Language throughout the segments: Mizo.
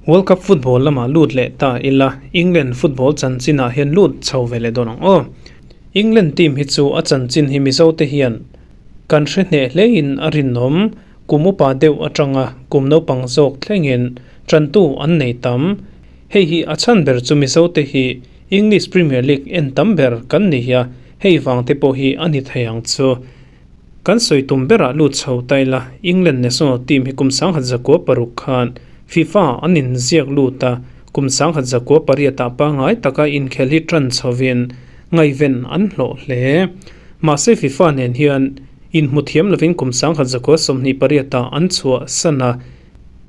World Cup football lamah lut leh ta ila, England football chanchinah hian lut chho ve leh dawn ang aw. England team hi chu a chanchin hi Mizote hian kan hre hneh hlein a rinawm. Kum upa deuh atanga kum naupang zawk thlengin tantu an nei tam. Hei hi a chhan ber chu Mizote hi English Premier League en tam ber kan ni a, hei vangte pawh hi a ni thei ang chu. Kan sawi tum berah lut chho ta ila, England national team hi kum 1906 khan FIFA an inziak lut a, kum 1908 ah pangngai taka inkhel hi tan chhovin ngaihven an hlawh hle. Mahse FIFA nen hian inhmu thiam lovin kum 1928 ah an chhuah san a,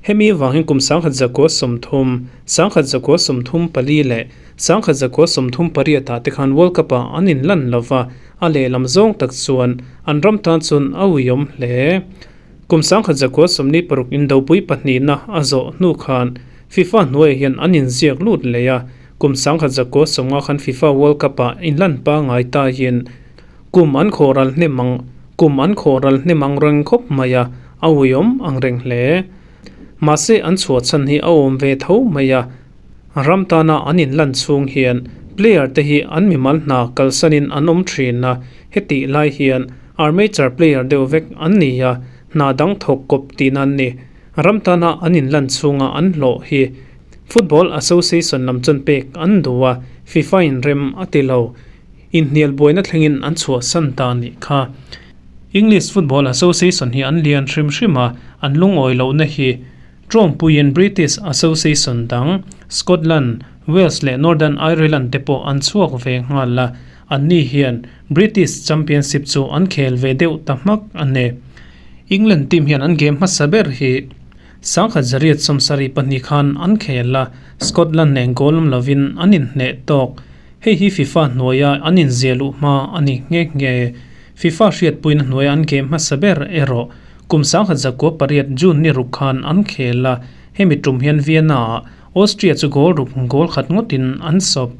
Hemi vangin kum 1930, 1934 leh 1938 ah te khan World Cup ah an inlan lo va, a lehlam zawng tak chuan an ram tan chuan a uiawm hle. Kum 1946 indopui pahnihna a zawh hnu khan FIFA hnuaiah hian an inziak lut leh a, kum 1950 khan FIFA World Cup ah inlan pangngai taiin Kum an khawhral hnem ang Kum an khawhral hnem ang reng khawp mai a, a uiawm ang reng hle. Mahse an chhuah chhan hi a awm ve tho mai a, ram tana an inlan chhung hian player te hi an mimal hna kalsanin an awm thin a, hetih lai hian armature player deuh vek an ni a, hna dang thawk kawp tihna an ni. Ram tana an inlan chhunga an hlawh hi Football Association lam chuan pek an duh a, FIFA in rem a ti lo. Inhnial buaina thlengin an chhuahsan ta a nih kha. English Football Association hi an lian hrim hrim a, an lungawi lohna hi Tawngpuiin British Association dang, Scotland, Wales leh Northern Ireland te pawh an chhuak ve nghal a, anni hian British Championship chu an khel ve deuh ta hmak a ni. England team hian an game hmasa ber hi 1972 khan an khel a, Scotland nen goal awm lovin an inhneh tawk. Hei hi FIFA hnuaia an inziah luh hma a ni nghe nghe. FIFA hriatpuina hnuaia an game hmasa ber erawh kum 1998 June ni ruk khan an khel a, hemi tum hian Vienna-ah Austria chu goal ruk goal khat ngawtin an sawp.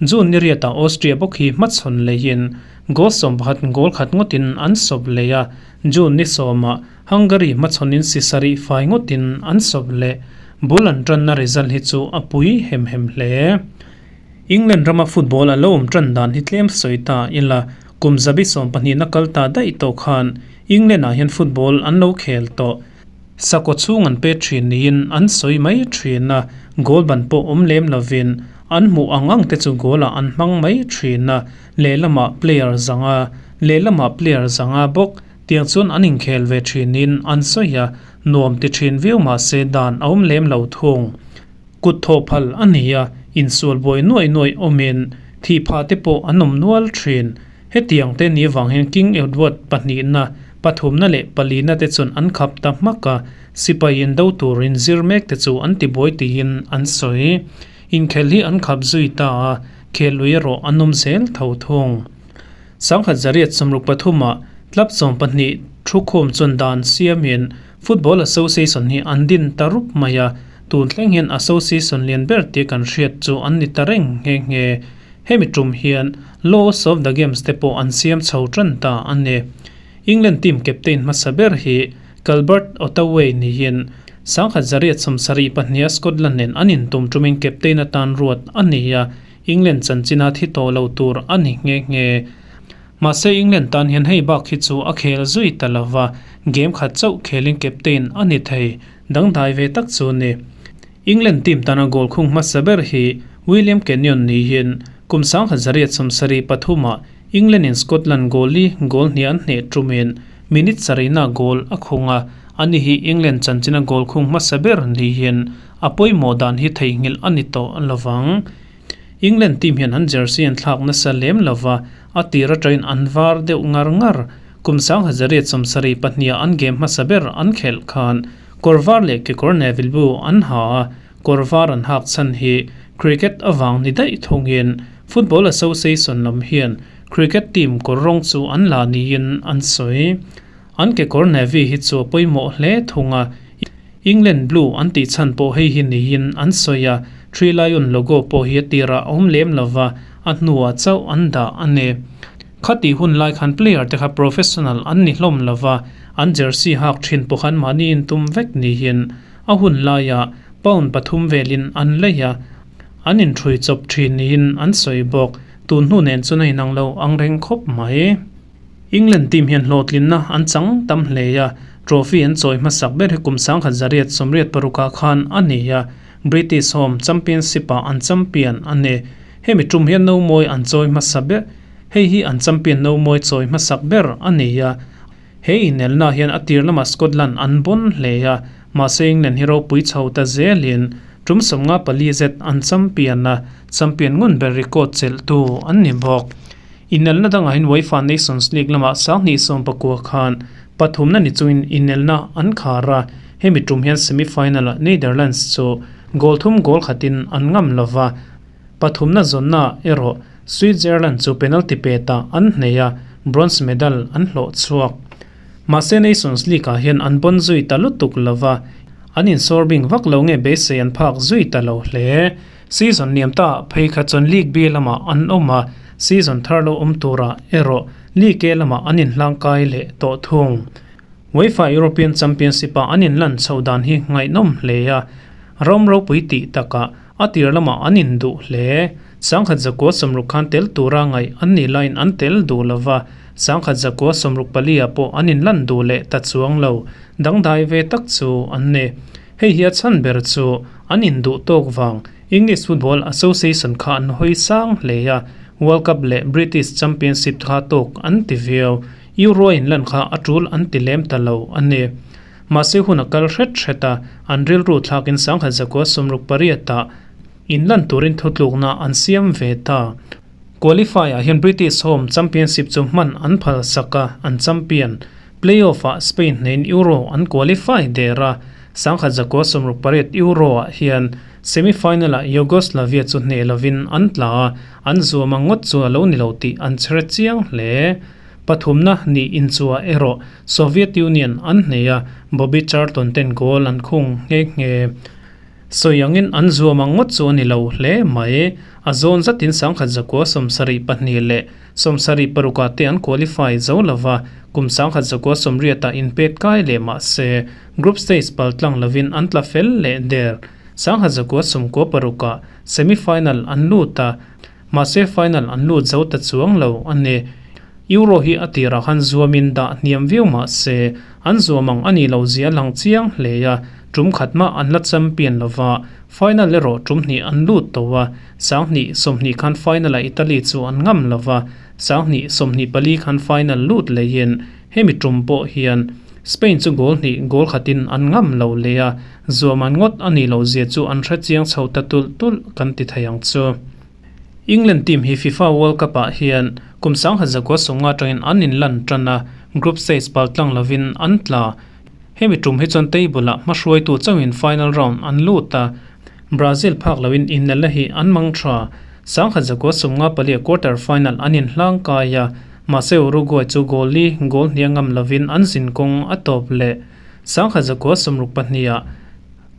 June ni riatah Austria bawk hi hmachhawn leiin goal 11 goal khat ngawtin an sawp leh a, June ni sawmah Hungary hmachhawnin si sarih fai ngawtin an sawp leh. Bul an tanna result hi chu a pui hem hem hle. England rama football a lo awm tan dan hi tlem sawi ta ila, kum zabi 12 na kal ta daih tawh khan England ah hian football an lo khel tawh. Sakhaw chhung an pe thin niin an sawi mai thin a, goal ban pawh awm lem lovin an hmuh ang ang te chu goal ah an hmang mai thin a, lehlamah player zanga lehlamah player zanga bawk tiang chuan an inkhel ve thinin an sawi a, nuam ti thin viau mahse dan a awm lem lo thung. Kut thawh phal a ni a, insual buai nuaih nuaih awmin thih phah te pawh an awm nual thin. Hetiang te ni vang hian King Edward pahnihna, pathumna leh palina te chuan an khap ta hmak a, sipai in do turin zir mek te chu an tibuai tiin an sawi. Inkhel hi an khap zui ta a, khel lui erawh an awm zel tho thung. 1963 ah club 12 thukhawm chuan dan siamin Football Association hi an din ta rup mai a, tun thleng hian Association lian ber tia kan hriat chu an ni ta reng nghe nghe. Hemi tum hian Laws of the Games te pawh an siam chho tan ta a ni. England team captain hmasa ber hi Calbert Ottaway niin 1972 a Scotland nen an intum tumin captain atan ruat a ni a, England chanchina thi tawh lo tur a ni nghe nghe. Mahse England tan hian hei bak hi chu a khel zui ta lo va, game khat chauh khelin captain a ni thei, dangdai ve tak chu ni. England team tana goal khung hmasa ber hi William Kenyon niin kum 1973 ah England in Scotland goal li goal hnih an hneh tumin minute sarihna goal a khung a, ani hi England chanchina goal khung hmasa ber niin a pawimawh dan hi theihnghilh a ni tawh lovang. England team hian an jersey an thlak nasa lem lova, a tir atangin an var deuh ngar ngar. Kum 1972 ah an game hmasa ber an khelh khan kawr var leh kekawr Neville bu an ha a, kawr var an hak chhan hi cricket avang ni daih thungin Football Association lam hian cricket team kawr rawng chu an la niin an sawi. An kekawr navy hi chu a pawimawh hle thung a, England blue an tih chhan pawh hei hi niin an sawi a, Three Lion logo pawh hi a tirah a awm lem lova, a hnuah chauh an dah a ni. Khatih hun lai khan player te kha professional an ni hlawm lova, an jersey hak thin pawh khan mahni intum vek niin a hun laia. Pound pathum velin an lei a, an inṭhui chawp ṭhin niin an sawi bawk. Tun hnu nen chuan a inang lo ang reng khawp mai. England team hian hlawhtlinna an chang tam hle a, trophy an chawi hmasak ber hi kum 1986 ah khan a ni a, British Home Championship ah an champion a ni. Hemi tum hian nomawi an chawi hmasa ber, hei hi an champion nomawi chawi hmasak ber a ni a. He inelna hian a tir lamah Scotland an bawn hle a, mahse England hi ropui chho ta zelin tum 54 zet an champion a, champion ngun ber record chelhtu an ni bawk. Inelna dangah hian UEFA Nations League lamah 2019 khan pathumna ni chungin inelna an khar a, hemi tum hian semi-final-ah Netherlands chu goal thum goal khatin an ngam lova, pathumna zawnna erawh Switzerland chu penalty petah an hnei a, bronze medal an hlawh chhuak. Mahse Nations League-ah hian an bawn zui ta lutuk lova, an insawr bing vak lo nge beisei an phak zui ta lo hle. Season liam ta phei kha chuan League B lamah an awm a, season thar lo awm turah erawh League A lamah an inhlangkai leh tawh thung. UEFA European Championship-ah an inlan chhoh dan hi ngaihnawm hle a, ram ropui tih takah a tir lamah an induh hle. 1960 khan tel tura ngaih an nih laiin an tel duh lo va, 1964 ah pawh an inlan duh leh ta chuang lo, dangdai ve tak chu an ni. Hei hi a chhan ber chu an induh tawk vang. English Football Association kha an hawi sang hle a, World Cup leh British Championship kha tawk an ti viau. Euro a inlan kha a tul an ti lem ta lo a ni. Mahse hun a kal hret hret a, an rilru thlakin 1968 ah inlan turin thutlukna an siam ve ta. Qualify ah hian British Home Championship chu hman an phal sak a, an champion. Play-off ah Spain hnein Euro an qualify der a, 1968 Euro ah hian semi-final ah Yugoslavia chu hneh lovin an tla a, an zuam ang ngawt chu a lo ni lo tih an chhre chiang hle. Pathumna nih inchuah erawh Soviet Union an hneh a, Bobby Charlton ten goal an khung nghe nghe. Sawi angin an zuam ang ngawt chu a ni lo hle mai. A zawn zatin 1972 leh 76 ah te an qualify zo lova, kum 1980 ah inpet kai leh mah se group stage pal tlang lovin an tla fel leh der. 1996 ah semi-final an lut a, mahse final an lut zo ta chuang lo a ni. Euro hi a tirah khan zuamin dah hniam viau mah se an zuam ang a nih loh zia lang chiang hle a, tum khat mah an la champion lova, final erawh tum hnih an lut tawh a, 2020 khan final ah Italy chu an ngam lova, 2024 khan final lut leiin hemi tum pawh hian Spain chu goal hnih goal khatin an ngam lo leh a, zuam an ngawt a nih loh zia chu an hre chiang chho ta tulh tulh kan ti thei ang chu. England team hi FIFA World Cup ah hian kum 1950 atangin an inlan tan a, group stage pal tlang lovin an tla. Hemi tum hi chuan table ah hmahruaitu chauhin final round an lut a, Brazil phak loin innelna hi an mang tha. 1954 ah quarter final an inhlang kai a, mahse Uruguay chu goal li goal hniang ngam lovin an zinkawng a tawp leh. 1962 ah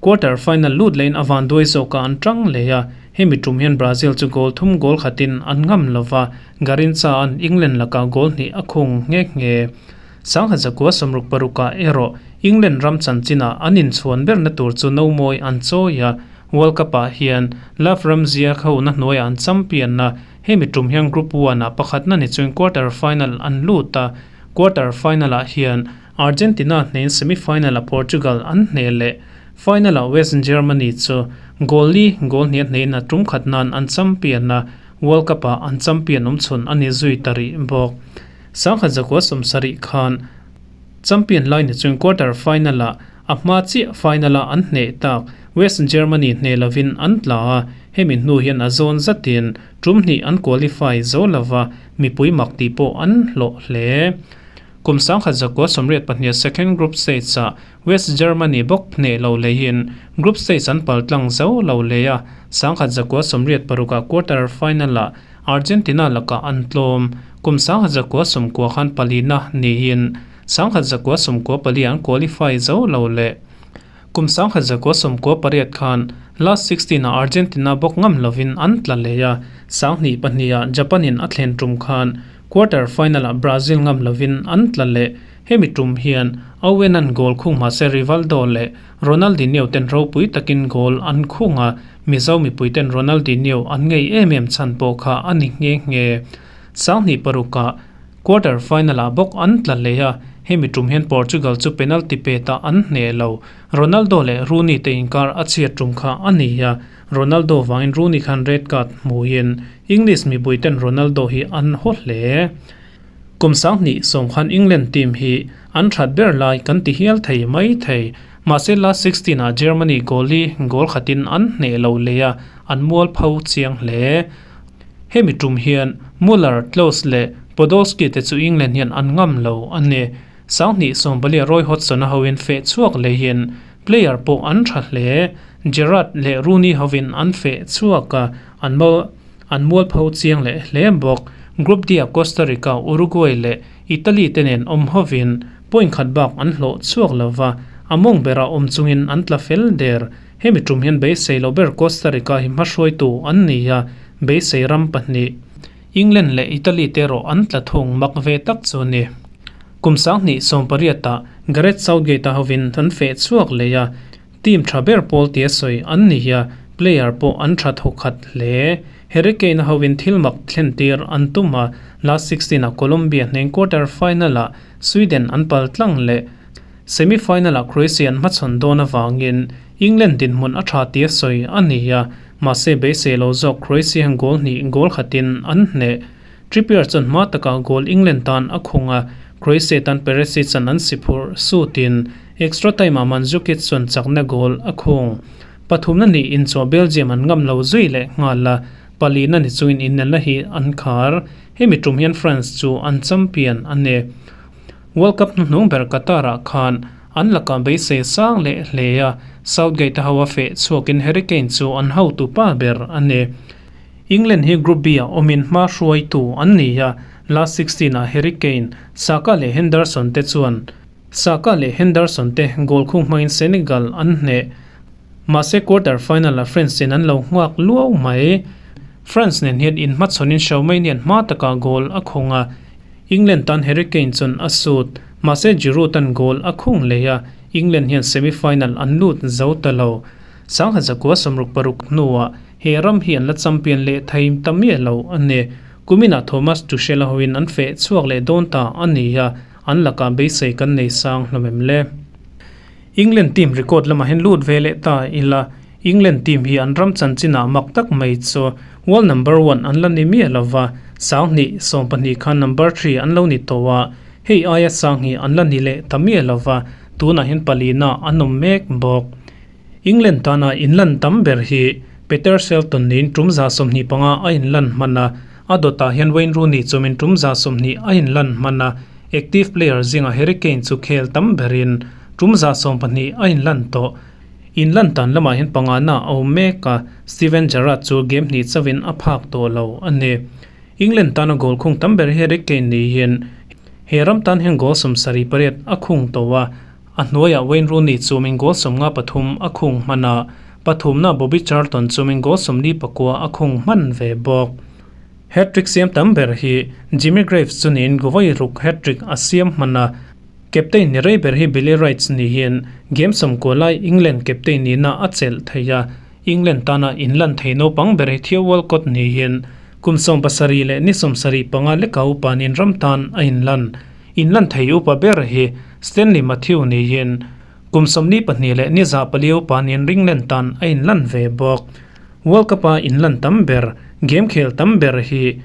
Quarter final lut lehin a vanduai zawkah an tang leh a, hemi tum hian Brazil chu goal thum goal khatin an ngam lova, Garrincha an England lakah goal hnih a khung nghe nghe. 1966 ah erawh England ram chanchinah an inchhuan berna tur chu nomawi an chawi a, World Cup ah hian Love Ramzia khona hnuaiah an champion a, hemi tum hian Group one ah pakhatna ni chuan quarter final an lut a, quarter final ah hian Argentina hnein semi-final ah Portugal an hneh leh. Final ah West Germany chu goal li goal hnih a hnehin a tum khat nan an champion a, World Cup ah an champion awm chhun a ni zui ta rih bawk. 1970 khan champion lai ni chuan quarter final ah a hma chiah final ah an hneh tak West Germany hneh lovin an tla a, hemi hnu hian a zawn zatin tum hnih an qualify zo lova, mipui mak tih pawh an hlawh hle. Kum 1982 second group stage ah West Germany bawk hneh lo leiin group stage an pal tlang zo lo leh a, 1986 ah quarter final ah Argentina lakah an tlawm. Kum 1990 khan palina niin 1994 an qualify zo lo leh. Kum 1998 khan last 16 ah Argentina bawk ngam lovin an tla leh a, 2002 ah Japan in a thlen tum khan Quarter final ah Brazil ngam lovin an tla leh. Hemi tum hian Owen-a'n goal khung hmase Rivaldo leh Ronaldinho ten ropui takin goal an khung a, Mizo mipui ten Ronaldinho an ngei em em chhan pawh kha a ni nghe nghe. 2006 ah quarter final ah bawk an tla leh a, hemi tum hian Portugal chu penalty pet ah an hneh lo. Ronaldo leh Rooney te inkar a chhiat tum kha a ni a, Ronaldo vangin Rooney khan red card hmuhin English mipui ten Ronaldo hi an haw hle. Kum 2010 khan England team hi an that ber lai kan ti hial thei mai thei. Mahse last 16 ah Germany goal hi goal khatin an hneh lo leh a, an mual pho chiang hle. Hemi tum hian Muller, Klose leh Podolski te chu England hian an ngam lo a ni. 2014 ah Roy Hodgson a hoin feh chhuak lehin player pawh an tha hle. Gerrard leh Rooney hovin an feh chhuak a, an an mual pho chiang leh hle bawk. Group D ah Costa Rica, Uruguay leh Italy te nen awm hovin point khat bak an hlawh chhuak lova, a mawng berah awm chungin an tla fel der. Hemi tum hian beisei lo ber Costa Rica hi hmahruaitu an ni a, beisei ram pahnih England leh Italy te erawh an tla thung mak ve tak chu a ni. Kum 2018 ah Gareth Southgate a hovin an feh chhuak leh a, team tha ber pawl tia sawi an ni a, player pawh an tha thawk khat hle. Harry Kane a hovin thil mak thlen tir an tum a, last 16 ah Colombia hneng quarter final ah Sweden an pal tlang leh semi final ah Croatia an hmachhawn dawn avangin England dinhmun a tha tia sawi a ni a, mahse beisei lo zawk Croatia hian goal hnih goal khatin an hneh. Trippier chuan hma takah goal England tan a khung a, Croatia tan Perisic an an si phurh sutin extra time ah Mandzukic chuan chakna goal a khung. Pathumna ni inchawh Belgium an ngam lo zui leh nghal a, palina ni chungin innelna hi an khar. Hemi tum hian France chu an champion a ni. World Cup hnuhnung ber Qatar ah khan an lakah beisei sang leh hle a, Southgate a ho a feh chhuakin Harry Kane chu an hotu pa ber a ni. England hi Group B ah awmin hma hruaitu an ni a, last 16 ah Harry Kane, Saka leh Henderson te chuan Saka leh Henderson te goal khung hmangin Senegal an hneh. Mahse quarter final ah France in an lo nghak luau mai. France nen hian inhmachhawnin Xiaomei hian hma takah goal a khung a, England tan Harry Kane chuan a sut. Mahse Giroud an goal a khung leh a, England hian semi final an lut zo ta lo. 1966 hnuah he ram hi an la champion leh thei ta miah lo a ni. Kuminah Thomas Tuchel a hoin an feh chhuak leh dawn ta a ni a, an lakah beisei kan nei sang hlawm em le. England team record lamah hian lut ve leh ta ila, England team hi an ram chanchinah mak tak mai chu world number one an la ni miah lova, 2012 khan number three an lo ni tawh a, hei aia sang hi an la ni leh ta miah lova, tunah hian palina an awm mek bawk. England tana inlan tam ber hi Peter Shilton niin tum 25 a inlan hman a, a dawtah hian Wayne Rooney chumin tum 20 a inlan hman a, active player zingah Harry Kane chu khel tam berin tum 12 a inlan tawh. Inlan tan lamah hian pangana a awm mek a, Steven Gerrard chu game hnih chauhin a phak tawh lo a ni. England tana goal khung tam ber hi Harry Kane niin he ram tan hian goal 78 a khung tawh a, a hnuaiah Wayne Rooney chumin goal 53 a khung hman a, pathumna Bobby Charlton chumin goal 49 a khung hman ve bawk. Hat-trick siam tam ber hi Jimmy Greaves chu niin vawi ruk hat-trick a siam hman a, captain ni rei ber hi Billy Wright niin game 90 lai England captain nihna a chelh thei a, England tana inlan thei naupang ber hi Theo Walcott niin kum 70 leh ni 75 leka upa niin ram tan a inlan. Inlan thei upa ber hi Stanley Matthew niin kum 42 leh ni 4 upa niin England tan a inlan ve bawk. World Cup a inlan tam ber, game khel tam ber hi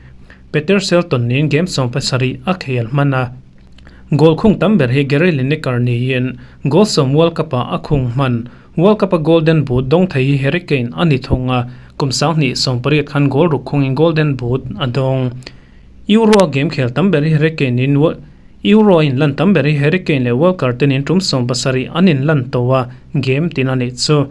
Peter Shilton niin game 17 a khel hman a. Goal khung tam ber hi Gary Lineker niin goal 10 World Cup ah a khung hman. World Cup a Golden Boot dawng thei hi Harry Kane a ni thung a, kum 2018 khan goal ruk khungin Golden Boot a dawng. Euro a game khel tam ber hi Harry Kane in Euro a inlan tam ber hi Harry Kane leh Walker ten in tum 70 an inlan tawh a, game tin a nih chu.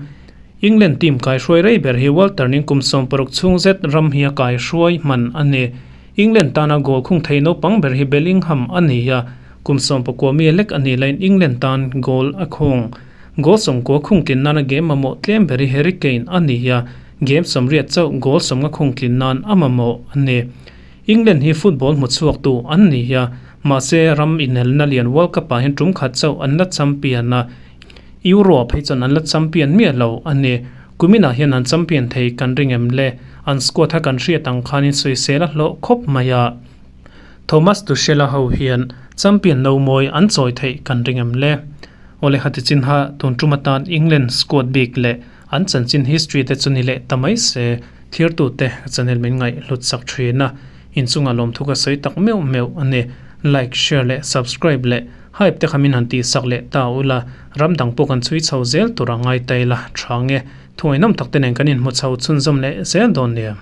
England team kai hruai rei ber hi Walter nin kum 60 chhung zet ram hi a kai hruai hman a ni. England tana goal khung thei naupang ber hi Bellingham a ni a, kum 19 mi lek a ni laiin England tan goal a khung. Goal 90 khung tlin nana game mamawh tlem ber hi Harry Kane a ni a, game 80 chauh goal 50 khung tlin nan a mamawh a ni. England hi football hmu chhuak tu an ni a, mahse ram inelna lian World Cup ah hian tum khat chauh an la champion a. Euro ah phei chuan an la champion miah lo a ni. Kuminah hian an champion thei kan ring em le? An squad kha kan hriat ang khanin sawisel a hlawh khawp mai a. Thomas Tuchel-a ho hian champion no mawi an chawi theih kan ring em le? Awle khati chin ha tun tum atan England squad bik leh an chanchin history te chu ni leh ta mai se, thlirtute channel min ngaih hlut sak thin a, inchunga lawmthu ka sawi tak meuh meuh a ni. Like, share leh subscribe leh hype te kha min han tihsak leh ta ula, ram dang pawh kan chhui chho zel tur a ngai ta ila tha nge. Thuainawm tak te nen kan inhmu chho chhunzawm leh zel dawn nia.